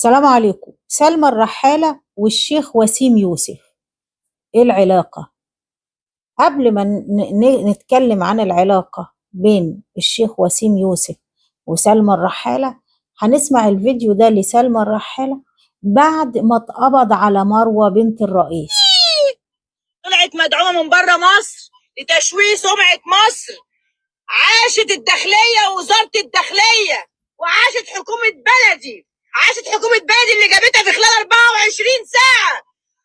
السلام عليكم. سلمى الرحالة والشيخ وسيم يوسف، ايه العلاقة؟ قبل ما نتكلم عن العلاقة بين الشيخ وسيم يوسف وسلمى الرحالة، هنسمع الفيديو ده لسلمى الرحالة بعد ما اتقبض على مروة بنت الرئيس. طلعت مدعومة من بره مصر لتشويه سمعة مصر. عاشت الداخلية ووزارة الداخلية، وعاشت حكومة بلدي، عاشت حكومة بلدي اللي جابتها في خلال 24 ساعة.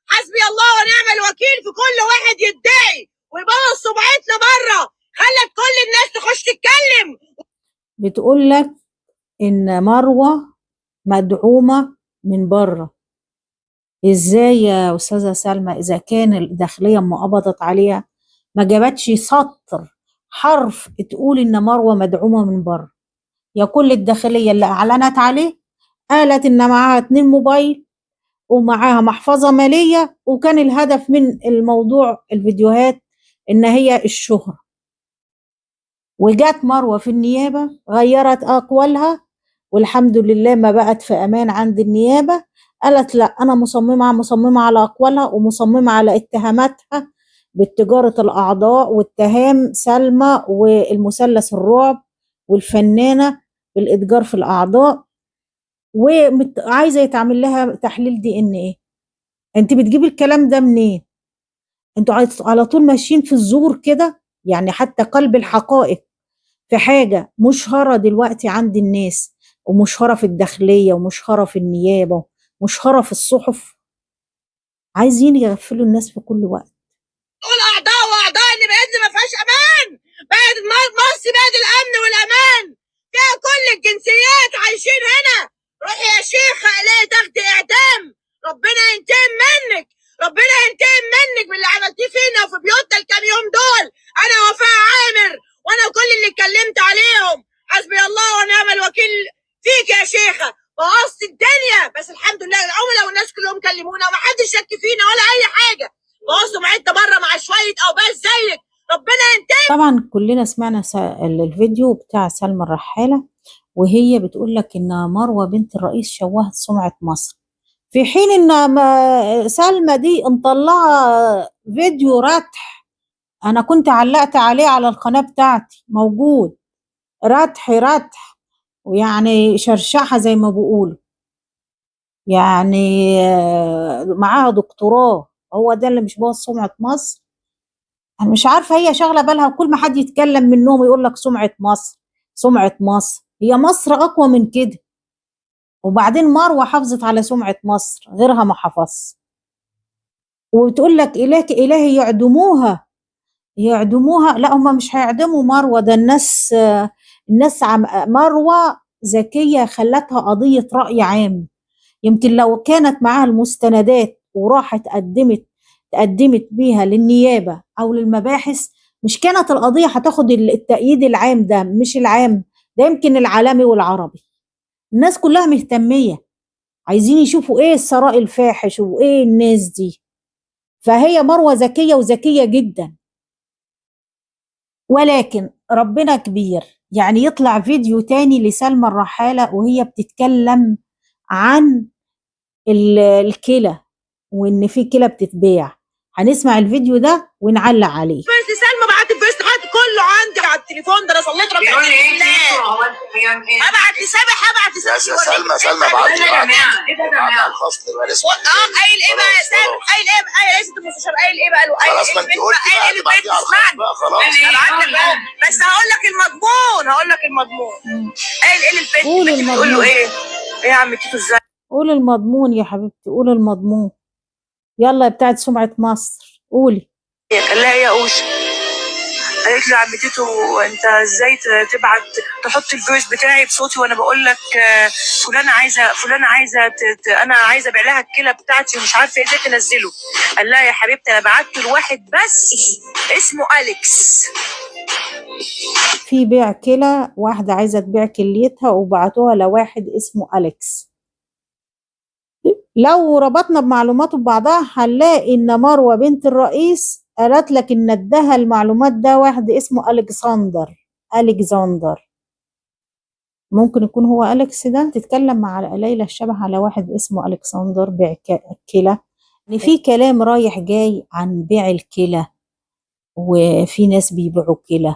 حسبي الله ونعم الوكيل في كل واحد يدعي ويبوظ سمعتنا بره، خلت كل الناس تخش تتكلم. بتقول لك إن مروة مدعومة من بره. إزاي يا أستاذة سلمى إذا كان الداخلية ما قبضت عليها ما جابتش سطر حرف تقول إن مروة مدعومة من بره؟ يا كل الداخلية اللي أعلنت عليه قالت إن معاها 2 موبايل ومعاها محفظة مالية، وكان الهدف من الموضوع الفيديوهات إن هي الشهرة. وجات مروة في النيابة غيرت أقوالها، والحمد لله ما بقت في أمان عند النيابة. قالت لا، أنا مصممة على أقوالها ومصممة على اتهاماتها بتجارة الأعضاء واتهام سلمى والمثلث الرعب والفنانة بالإتجار في الأعضاء، وعايزة يتعمل لها تحليل دي ان ايه. انت بتجيبي الكلام ده منين؟ انتوا على طول ماشيين في الزور كده، يعني حتى قلب الحقائق في حاجة مشهرة دلوقتي عند الناس، ومشهرة في الداخلية ومشهرة في النيابة ومشهرة في الصحف، عايزين يغفلوا الناس في كل وقت. تقول أعضاء وأعضاء إن بلدنا ما فيهاش أمان، بلد مصر بلد الأمن والأمان، فيها كل الجنسيات عايشين هنا. روحي يا شيخة ليه تاخدي إعدام؟ ربنا ينتقم منك، ربنا ينتقم منك من اللي عملتيه فينا وفي بيوتنا الكام يوم دول. أنا وفاء عامر وأنا كل اللي اتكلمت عليهم، حسبي الله ونعم الوكيل فيك يا شيخة، بوظت الدنيا. بس الحمد لله العملاء والناس كلهم كلمونا ومحدش شك فينا ولا أي حاجة. بوظتوا معدة بره مع شوية أوباش زيك، ربنا ينتقم. طبعا كلنا سمعنا الفيديو بتاع سلمى الرحالة وهي بتقول لك إن مروة بنت الرئيس شوهت سمعة مصر، في حين إن سلمى دي مطلعة فيديو ردح، أنا كنت علقت عليه على القناة بتاعتي، موجود ردح ردح، ويعني شرشحة زي ما بيقولوا، معاها دكتوراه. هو ده اللي مش بوظ سمعة مصر؟ أنا مش عارفة هي شاغلة بالها، وكل ما حد يتكلم منهم يقول لك سمعة مصر سمعة مصر. هي مصر أقوى من كده. وبعدين مروة حافظت على سمعة مصر، غيرها ما حفظ. وبتقول لك إلهك إلهي يعدموها، يعدموها. لا، هم مش هيعدموا مروة، ده الناس مروة ذكية خلتها قضية رأي عام. يمكن لو كانت معاها المستندات وراحت تقدمت بيها للنيابة أو للمباحث، مش كانت القضية هتاخد التأييد العام ده، مش العام ده، يمكن العالمي والعربي. الناس كلها مهتمية، عايزين يشوفوا ايه الثراء الفاحش وايه الناس دي. فهي مروة ذكية وذكية جدا، ولكن ربنا كبير. يطلع فيديو تاني لسلمى الرحالة وهي بتتكلم عن الكلى وان في كلى بتتباع. هنسمع الفيديو ده ونعلق عليه. بس سلمى بعت الفيس لحد كله عندي على التليفون ده، انا صليت ركعتين. بيقول ايه؟ لله. هو انت بيقول ايه؟ ابعت لسامح، ابعت لسامح. يا سلمى، سلمى ابعت بعت، لي. بعت. ايه ده يا بعت على جماعة؟ الخاص نبقى نسمع. قايل ايه بقى يا خلاص، سامح؟ خلاص. قايل ايه بقى يا رئيس المستشار؟ قايل ايه بقى؟ قايل خلاص، ايه ما انت البنت قلتي بقى؟ بقى، قايل ايه تبعتيه البنت؟ على الخاص اسمعني. بقى، خلاص. ابعت لك بقى، بس هقول لك المضمون، هقول لك المضمون. قايل ايه للبنت؟ قول البنت بتقول له المضمون. ايه؟ ايه يا عم تيتو ازاي؟ قول المضمون يا حبيبتي، قول المضمون. يلا يا بتاعت سمعة مصر قولي. قال لها يا اوشا، قالت له يا عم تيتو انت ازاي تبعت تحط الفويس بتاعي بصوتي وانا بقول لك، فلانه عايزه، فلانه عايزه انا عايزه ابيع لها الكلى بتاعتي ومش عارفه ازاي تنزله. قال لها يا حبيبتي انا بعت لواحد بس اسمه اليكس. في بيع كلى، واحده عايزه تبيع كليتها وبعتوها لواحد اسمه اليكس. لو ربطنا بمعلوماته ببعضها هنلاقي ان مروه بنت الرئيس قالت لك ان اداها المعلومات ده واحد اسمه الكسندر. الكسندر. ممكن يكون هو أليكس ده. تتكلم مع ليلى الشبح على واحد اسمه ألكسندر بيع كلى، إن في كلام رايح جاي عن بيع الكلى وفي ناس بيبيعوا كلى.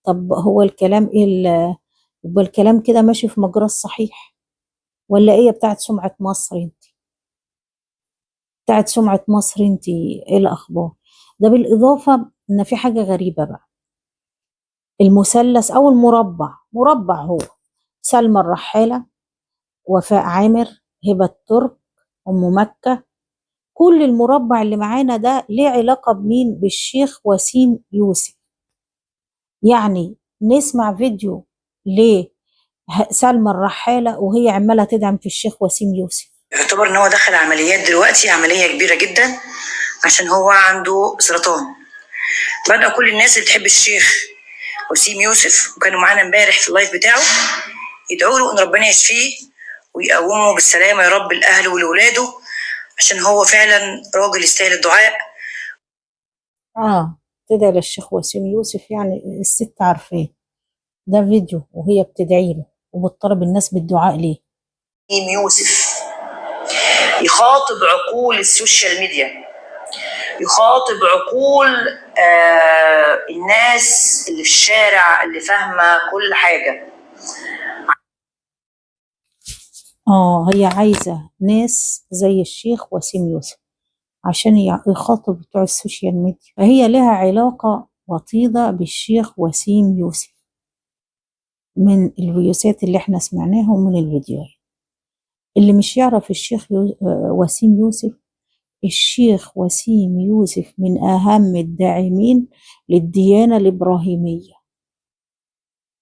طب هو الكلام ايه؟ يبقى الكلام كده ماشي في مجراه الصحيح ولا ايه؟ بتاعت سمعة مصر انت، بتاعت سمعة مصر انت، ايه الأخبار؟ ده بالإضافة إن في حاجة غريبة بقى، المثلث أو المربع، مربع هو سلمى الرحالة، وفاء عامر، هبة الترك، أم مكة، كل المربع اللي معانا ده ليه علاقة بمين؟ بالشيخ وسيم يوسف. يعني نسمع فيديو لسلمى الرحالة وهي عمالة تدعم في الشيخ وسيم يوسف. يعتبر ان هو دخل عمليات دلوقتي، عملية كبيرة جدا، عشان هو عنده سرطان. بدأ كل الناس اللي بتحب الشيخ وسيم يوسف وكانوا معانا امبارح في ال live بتاعه يدعوا له ان ربنا يشفيه ويقومه بالسلامة يا رب لأهله ولولاده، عشان هو فعلا راجل يستاهل الدعاء. تدعي للشيخ وسيم يوسف، يعني الست عارفاه، ده فيديو وهي بتدعي له وبتطالب الناس بالدعاء ليه. وسيم يوسف يخاطب عقول ال social media، يخاطب عقول الناس اللي في الشارع اللي فاهمة كل حاجة. هي عايزة ناس زي الشيخ وسيم يوسف عشان يخاطب بتوع ال social media، فهي لها علاقة وطيدة بالشيخ وسيم يوسف من الفيديوهات اللي احنا سمعناها ومن الفيديوهات. اللي مش يعرف الشيخ وسيم يوسف، الشيخ وسيم يوسف من أهم الداعمين للديانة الإبراهيمية.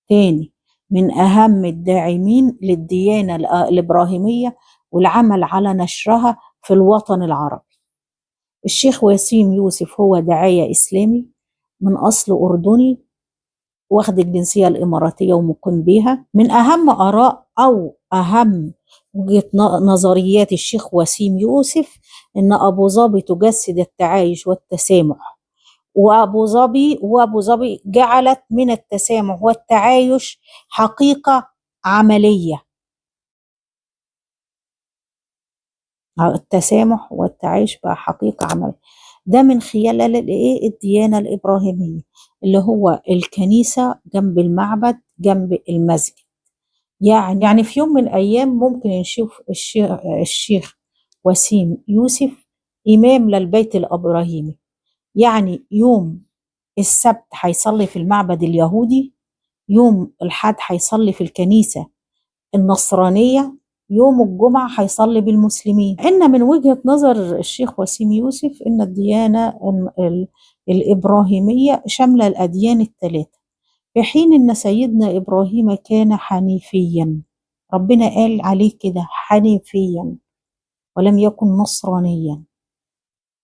تاني، من أهم الداعمين للديانة الإبراهيمية والعمل على نشرها في الوطن العربي. الشيخ وسيم يوسف هو داعية إسلامي من أصل أردني، واخد الجنسية الإماراتية ومقيم بيها. من أهم آراء أو أهم وجهة نظريات الشيخ وسيم يوسف إن أبو ظبي تجسد التعايش والتسامح، وأبو ظبي جعلت من التسامح والتعايش حقيقة عملية. التسامح والتعايش بقى حقيقة عملية، ده من خلال الديانة الإبراهيمية اللي هو الكنيسة جنب المعبد جنب المسجد. يعني في يوم من الأيام ممكن نشوف الشيخ وسيم يوسف إمام للبيت الإبراهيمي. يعني يوم السبت هيصلي في المعبد اليهودي، يوم الأحد هيصلي في الكنيسة النصرانية، يوم الجمعة هيصلي بالمسلمين. إن من وجهة نظر الشيخ وسيم يوسف إن الديانة الإبراهيمية شاملة الأديان الثلاثة، في حين إن سيدنا إبراهيم كان حنيفيا، ربنا قال عليه كده حنيفيا، ولم يكن نصرانيا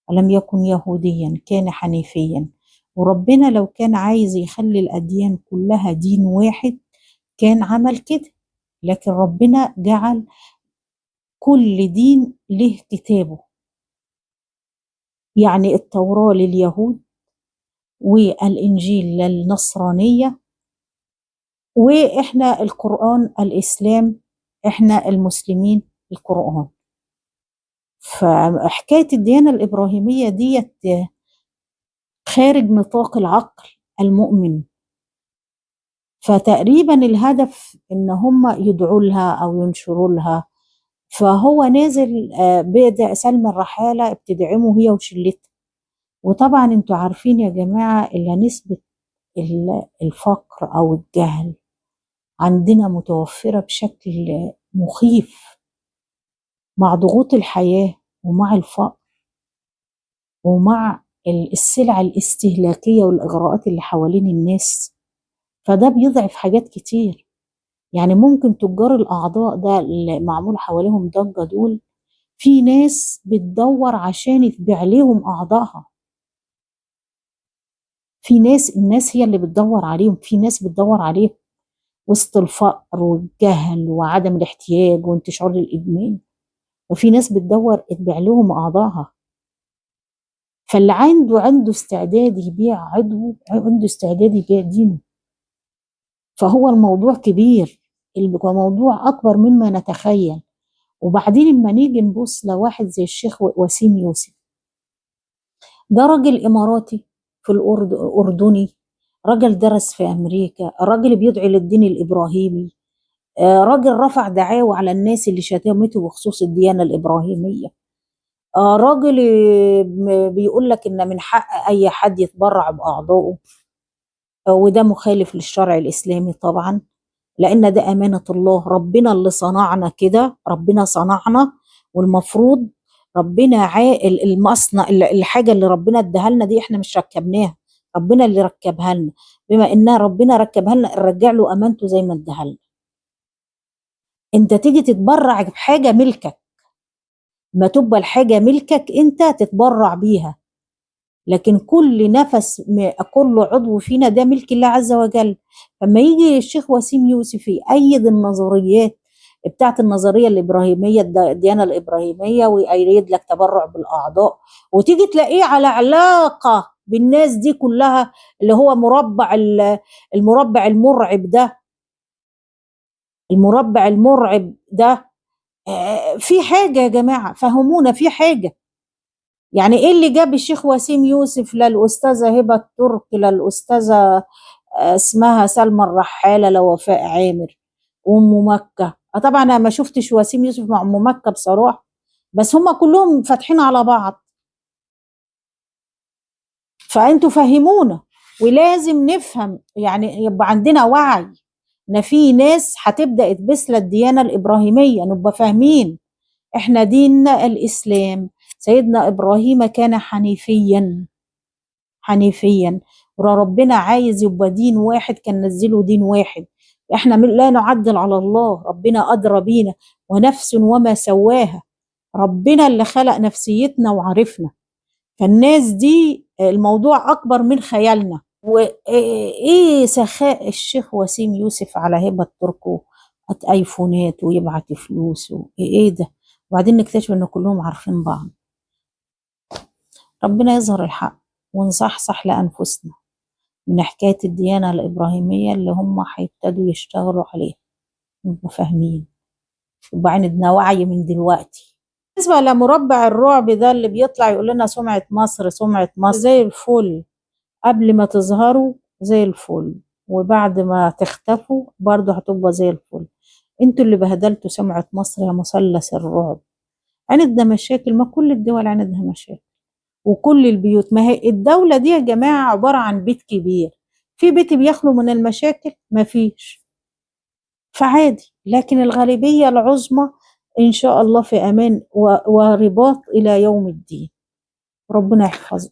ولم يكن يهوديا، كان حنيفيا. وربنا لو كان عايز يخلي الأديان كلها دين واحد كان عمل كده، لكن ربنا جعل كل دين له كتابه. يعني التوراة لليهود والإنجيل للنصرانية، وإحنا القرآن الإسلام، إحنا المسلمين القرآن. فحكاية الديانة الإبراهيمية ديت خارج نطاق العقل المؤمن، فتقريبا الهدف إن هم يدعوا لها أو ينشروا لها. فهو نازل، بدأ سلمى الرحالة بتدعمه هي وشلتها. وطبعا انتوا عارفين يا جماعة إلا نسبة الفقر أو الجهل عندنا متوفرة بشكل مخيف مع ضغوط الحياة ومع الفقر ومع السلع الاستهلاكية والإغراءات اللي حوالين الناس، فده بيضعف حاجات كتير. يعني ممكن تجار الأعضاء ده اللي معمول حواليهم ضجة دول، في ناس بتدور عشان تبيع لهم أعضائها، في ناس، الناس هي اللي بتدور عليهم، في ناس بتدور عليهم وسط الفقر والجهل وعدم الاحتياج وانتشار الإدمان، وفي ناس بتدور تبيع لهم أعضائها. فاللي عنده استعداد يبيع عضوه، عنده استعداد يبيع دينه. فهو الموضوع كبير. الموضوع أكبر مما نتخيل. وبعدين اما نيجي نبص لواحد زي الشيخ وسيم يوسف، ده راجل إماراتي في الأردني، راجل درس في أمريكا، راجل بيدعي للدين الإبراهيمي، راجل رفع دعاوى على الناس اللي شتمته بخصوص الديانة الإبراهيمية، راجل بيقول لك إن من حق أي حد يتبرع بأعضائه، وده مخالف للشرع الإسلامي طبعا، لأن ده أمانة الله، ربنا اللي صنعنا كده، ربنا صنعنا، والمفروض ربنا المصنع، الحاجة اللي ربنا اداها لنا دي احنا مش ركبناها، ربنا اللي ركبها لنا، بما انها ربنا ركبها لنا نرجع له امانته زي ما اداها لنا. انت تيجي تتبرع بحاجة ملكك، ما تبقى الحاجة ملكك انت تتبرع بيها، لكن كل نفس كل عضو فينا ده ملك الله عز وجل. فما يجي الشيخ وسيم يوسف يأيد النظريات بتاعت النظرية الإبراهيمية، الديانة الإبراهيمية، ويأيد لك تبرع بالأعضاء، وتيجي تلاقيه على علاقة بالناس دي كلها اللي هو مربع المربع المرعب ده، المربع المرعب ده. في حاجة يا جماعة فهمونا، في حاجة. يعني ايه اللي جاب الشيخ وسيم يوسف للأستاذة هبة الترك، للأستاذة اسمها سلمى الرحالة، لوفاء عامر، وأم مكة؟ طبعا أنا ما شفتش وسيم يوسف مع أم مكة بصراحة، بس هما كلهم فاتحين على بعض. فأنتوا فهمونا، ولازم نفهم، يعني يبقى عندنا وعي إن في ناس هتبدأ تبث الديانة الإبراهيمية، نبقى فاهمين إحنا ديننا الإسلام. سيدنا إبراهيم كان حنيفيا، حنيفيا، وربنا عايز يبقى دين واحد كان نزله دين واحد. احنا لا نعدل على الله، ربنا أدرى بينا، ونفس وما سواها، ربنا اللي خلق نفسيتنا وعرفنا. فالناس دي الموضوع أكبر من خيالنا. وإيه سخاء الشيخ وسيم يوسف على هبة الترك، ايفونات ويبعت فلوس، ايه ده؟ وبعدين نكتشف ان كلهم عارفين بعض. ربنا يظهر الحق ونصحصح لأنفسنا من حكاية الديانة الإبراهيمية اللي هم هيبتدوا يشتغلوا عليها، نبقى فاهمين، يبقى عندنا وعي من دلوقتي. بالنسبة لمربع الرعب ده اللي بيطلع يقول لنا سمعة مصر سمعة مصر، زي الفل قبل ما تظهروا زي الفل، وبعد ما تختفوا برضه هتبقى زي الفل. انتوا اللي بهدلتوا سمعة مصر يا مثلث الرعب. عندنا مشاكل، ما كل الدول عندها مشاكل، وكل البيوت. ما هي الدولة دي يا جماعة عبارة عن بيت كبير، في بيت بيخلو من المشاكل؟ ما فيش، فعادي. لكن الغالبية العظمى إن شاء الله في أمان ورباط إلى يوم الدين. ربنا يحفظنا.